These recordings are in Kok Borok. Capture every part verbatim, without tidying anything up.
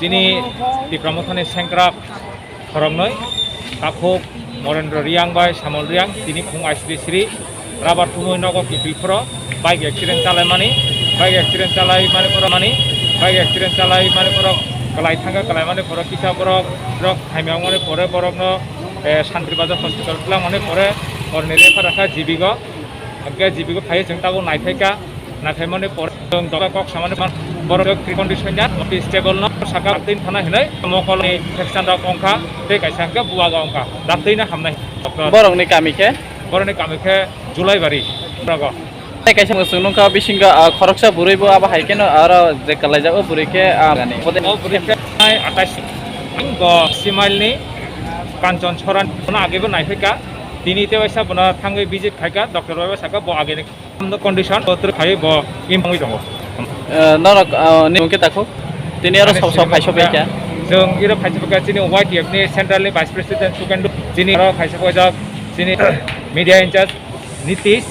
Chini Tipra Mothani sengkrak khoroknwi, Takhuk Morendra Riang bai Samol Riang, tini phung aisri sri rabar thumwi nogo kiphil phoro bike accident chalaimani, bike accident chalaimani phoro mani, bike accident chalaimani phoro kwlai thangkha, kwlaimani phoro kisa borok rok hamya wngmani phore borokno, eh, Santri Bazar hospital twlangmani phore borokni refer rakha G B go, hwnkhe G B go phaiwi chwng tabuk naiphaikha. Naikhaimani pore chwng doktor kok samani man, borok kri condition ya, office table no saka twi thana hinwi mokolni infection rok ongkha, tei kaisa hwnkhe buwago ongkha, daktwino hamnai. Doctor. Borokni kami khe? Borokni kami khe Julaibari, Brago. Tei kaisa mwswk nungkha bisingo, ah, khoroksa bwrwi bo abo hai kheno aro je kwlaijak o bwrwi khe, ah, gani. O bwrwi khe atais, bo Simailni Kanchon Soran, bono agebo naiphaikha, tini tei waisa bono thangwi visit khaikha, doctor bai saka bo ageni. Condition bo twrwk phaiwi bo imwngwi tongo. Eh, norok, eh, ni mungkhe takhuk? Tini aro ani sabo sabo sini phaiso mungkha, bai kha? Chwng iro phaiso bai kha, chini Y T F ni central ni vice president Sukendu, chini aro phaiso bai jak, chini media in charge Nitish,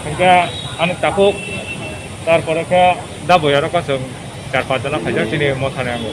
hwnkhe ani takhuk, tarpore khe da boyaro kha chwng char panch jona phaijak chini mothani ango.